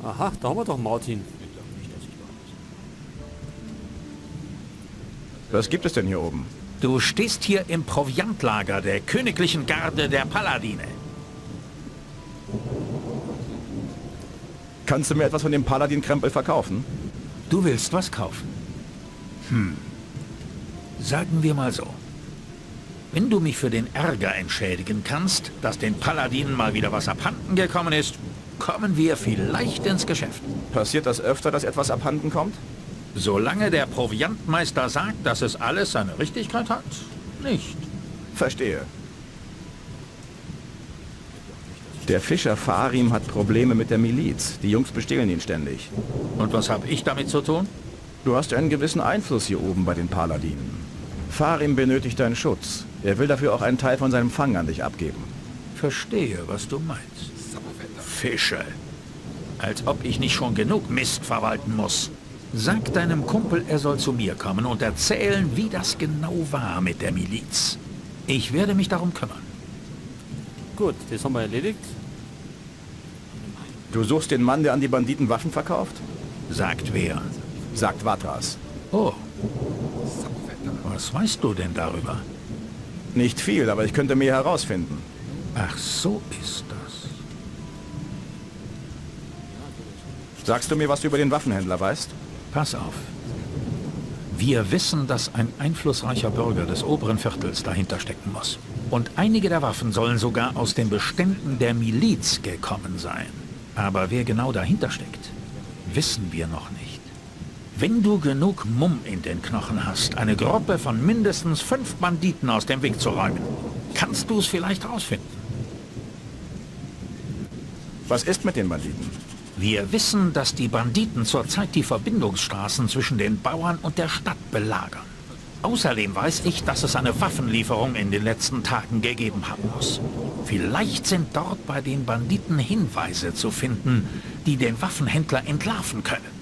Aha, da haben wir doch Martin. Was gibt es denn hier oben? Du stehst hier im Proviantlager der königlichen Garde der Paladine. Kannst du mir etwas von dem Paladin-Krempel verkaufen? Du willst was kaufen? Hm. Sagen wir mal so. Wenn du mich für den Ärger entschädigen kannst, dass den Paladinen mal wieder was abhanden gekommen ist, kommen wir vielleicht ins Geschäft. Passiert das öfter, dass etwas abhanden kommt? Solange der Proviantmeister sagt, dass es alles seine Richtigkeit hat, nicht. Verstehe. Der Fischer Farim hat Probleme mit der Miliz. Die Jungs bestehlen ihn ständig. Und was habe ich damit zu tun? Du hast einen gewissen Einfluss hier oben bei den Paladinen. Farim benötigt deinen Schutz. Er will dafür auch einen Teil von seinem Fang an dich abgeben. Verstehe, was du meinst. Fische. Als ob ich nicht schon genug Mist verwalten muss. Sag deinem Kumpel, er soll zu mir kommen und erzählen, wie das genau war mit der Miliz. Ich werde mich darum kümmern. Gut, das haben wir erledigt. Du suchst den Mann, der an die Banditen Waffen verkauft? Sagt wer? Sagt Vatras. Oh. Was weißt du denn darüber? Nicht viel, aber ich könnte mehr herausfinden. Ach, so ist das. Sagst du mir, was du über den Waffenhändler weißt? Pass auf. Wir wissen, dass ein einflussreicher Bürger des oberen Viertels dahinter stecken muss. Und einige der Waffen sollen sogar aus den Beständen der Miliz gekommen sein. Aber wer genau dahinter steckt, wissen wir noch nicht. Wenn du genug Mumm in den Knochen hast, eine Gruppe von mindestens 5 Banditen aus dem Weg zu räumen, kannst du es vielleicht rausfinden. Was ist mit den Banditen? Wir wissen, dass die Banditen zurzeit die Verbindungsstraßen zwischen den Bauern und der Stadt belagern. Außerdem weiß ich, dass es eine Waffenlieferung in den letzten Tagen gegeben haben muss. Vielleicht sind dort bei den Banditen Hinweise zu finden, die den Waffenhändler entlarven können.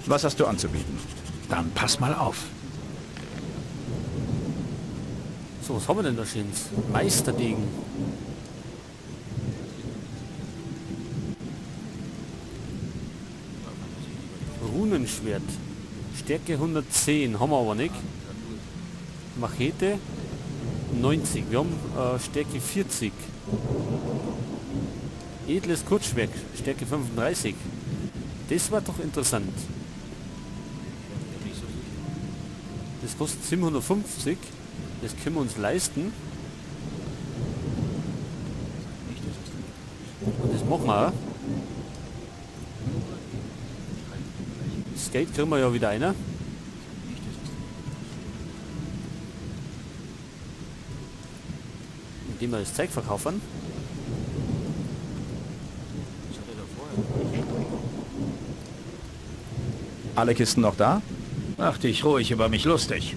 Was hast du anzubieten? Dann pass mal auf. So, was haben wir denn da schön? Meisterdegen. Runenschwert. Stärke 110, haben wir aber nicht. Machete 90, wir haben Stärke 40. Edles Kurzschwert, Stärke 35. Das war doch interessant. Das kostet 750. Das können wir uns leisten. Und das machen wir auch. Das Geld kriegen wir ja wieder einer. Indem wir das Zeug verkaufen. Alle Kisten noch da? Mach dich ruhig über mich lustig.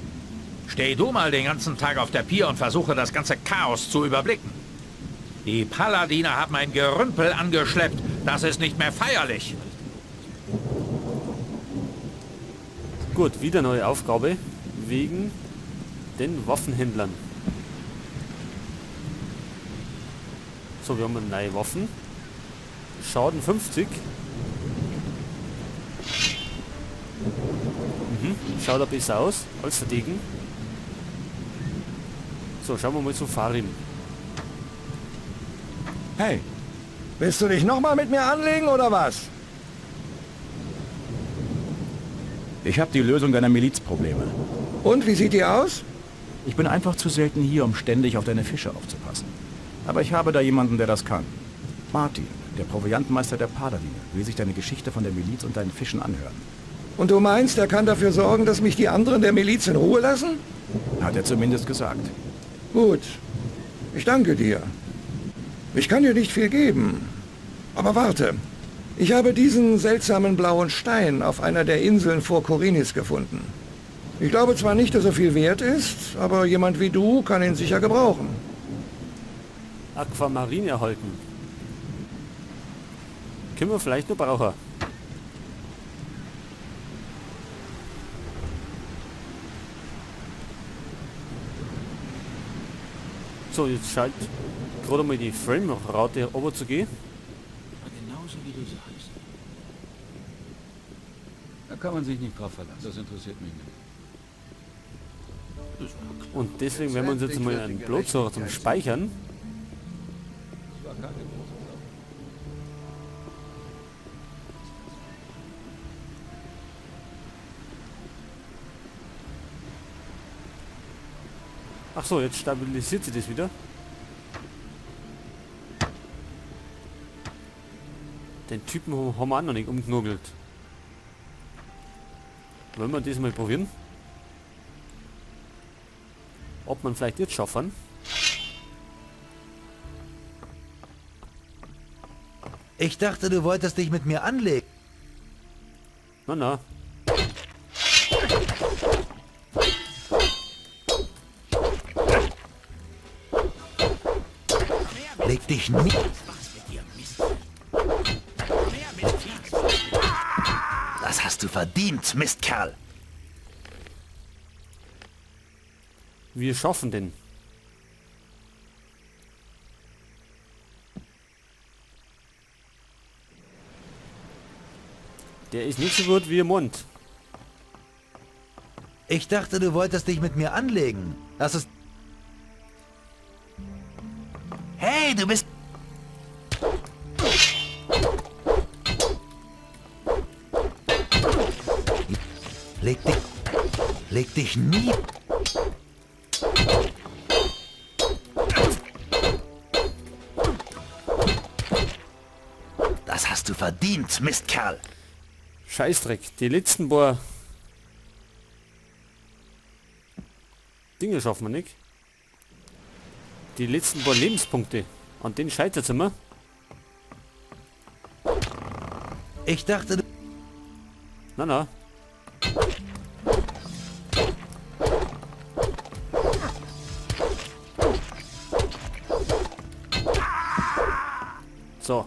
Steh du mal den ganzen Tag auf der Pier und versuche das ganze Chaos zu überblicken. Die Paladine haben ein Gerümpel angeschleppt. Das ist nicht mehr feierlich. Gut, wieder neue Aufgabe wegen den Waffenhändlern. So, wir haben neue Waffen. Schaden 50. Mhm, schaut ein besser aus als der Degen. So, schauen wir mal zu Farim. Hey, willst du dich nochmal mit mir anlegen oder was? Ich habe die Lösung deiner Milizprobleme. Und, wie sieht die aus? Ich bin einfach zu selten hier, um ständig auf deine Fische aufzupassen. Aber ich habe da jemanden, der das kann. Martin, der Proviantmeister der Paladine, will sich deine Geschichte von der Miliz und deinen Fischen anhören. Und du meinst, er kann dafür sorgen, dass mich die anderen der Miliz in Ruhe lassen? Hat er zumindest gesagt. Gut. Ich danke dir. Ich kann dir nicht viel geben. Aber warte. Ich habe diesen seltsamen blauen Stein auf einer der Inseln vor Khorinis gefunden. Ich glaube zwar nicht, dass er viel wert ist, aber jemand wie du kann ihn sicher gebrauchen. Aquamarin erhalten. Können wir vielleicht nur brauchen. So, jetzt scheint gerade mal die Framerate runter zu gehen. du sagst. Da kann man sich nicht drauf verlassen. Das interessiert mich nicht. Das war klar. Und deswegen werden wir uns jetzt mal einen Blutsucher zum Speichern. Das war keine große Sache. Ach so, jetzt stabilisiert sich das wieder. Den Typen haben wir auch noch nicht umgenugelt. Wollen wir das mal probieren? Ob man vielleicht jetzt schaffen? Ich dachte, du wolltest dich mit mir anlegen. Na, na. Leg dich nie. Das hast du verdient, Mistkerl. Wir schaffen den. Der ist nicht so gut wie im Mund. Ich dachte, du wolltest dich mit mir anlegen. Das ist... Hey, du bist... Leg dich nie... Das hast du verdient, Mistkerl. Scheißdreck, die letzten paar Dinge schaffen wir nicht. Die letzten paar Lebenspunkte. An denen scheitert's immer. Ich dachte... Na, na. So.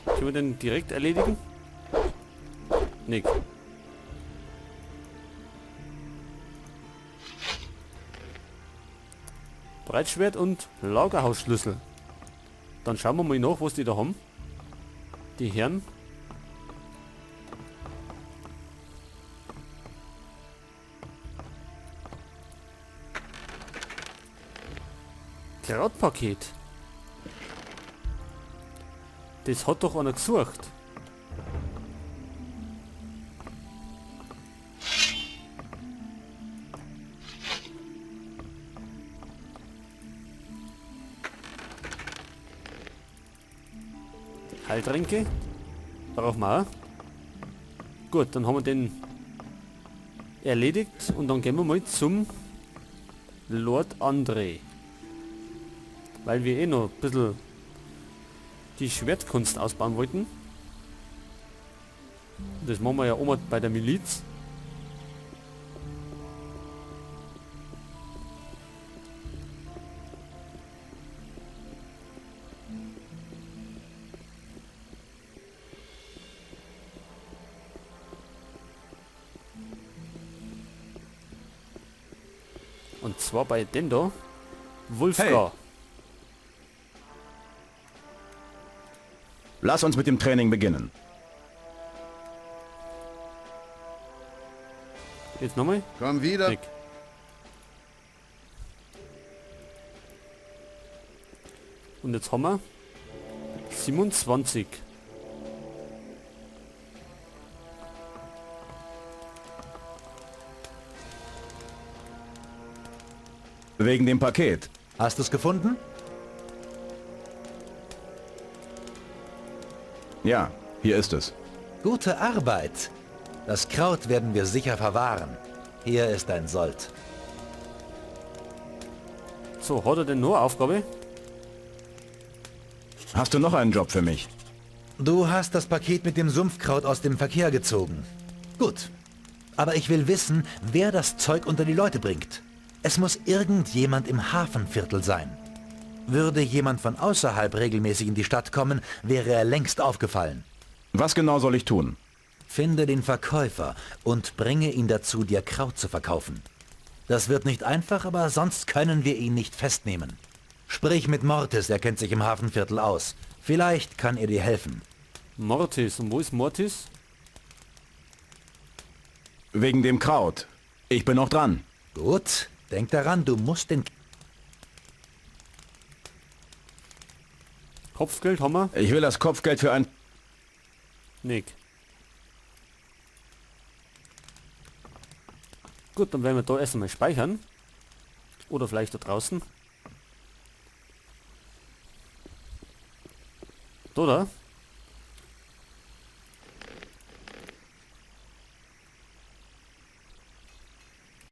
Können wir den direkt erledigen? Nick. Breitschwert und Lagerhausschlüssel. Dann schauen wir mal nach, was die da haben. Die Herren. Krautpaket. Das hat doch einer gesucht. Heiltränke. Brauchen wir auch. Gut, dann haben wir den erledigt und dann gehen wir mal zum Lord André. Weil wir eh noch ein bisschen die Schwertkunst ausbauen wollten. Das machen wir ja auch mal bei der Miliz. Und zwar bei dem da, Wulfgar. Hey. Lass uns mit dem Training beginnen. Jetzt nochmal. Komm wieder. Nick. Und jetzt haben wir 27. Wegen dem Paket. Hast du's gefunden? Ja, hier ist es. Gute Arbeit. Das Kraut werden wir sicher verwahren. Hier ist dein Sold. So, hat er denn nur Aufgabe? Hast du noch einen Job für mich? Du hast das Paket mit dem Sumpfkraut aus dem Verkehr gezogen. Gut. Aber ich will wissen, wer das Zeug unter die Leute bringt. Es muss irgendjemand im Hafenviertel sein. Würde jemand von außerhalb regelmäßig in die Stadt kommen, wäre er längst aufgefallen. Was genau soll ich tun? Finde den Verkäufer und bringe ihn dazu, dir Kraut zu verkaufen. Das wird nicht einfach, aber sonst können wir ihn nicht festnehmen. Sprich mit Mortis, er kennt sich im Hafenviertel aus. Vielleicht kann er dir helfen. Mortis. Und wo ist Mortis? Wegen dem Kraut. Ich bin noch dran. Gut. Denk daran, du musst den... Kopfgeld haben wir? Ich will das Kopfgeld für ein... Nick. Gut, dann werden wir da erst einmal speichern. Oder vielleicht da draußen. Oder?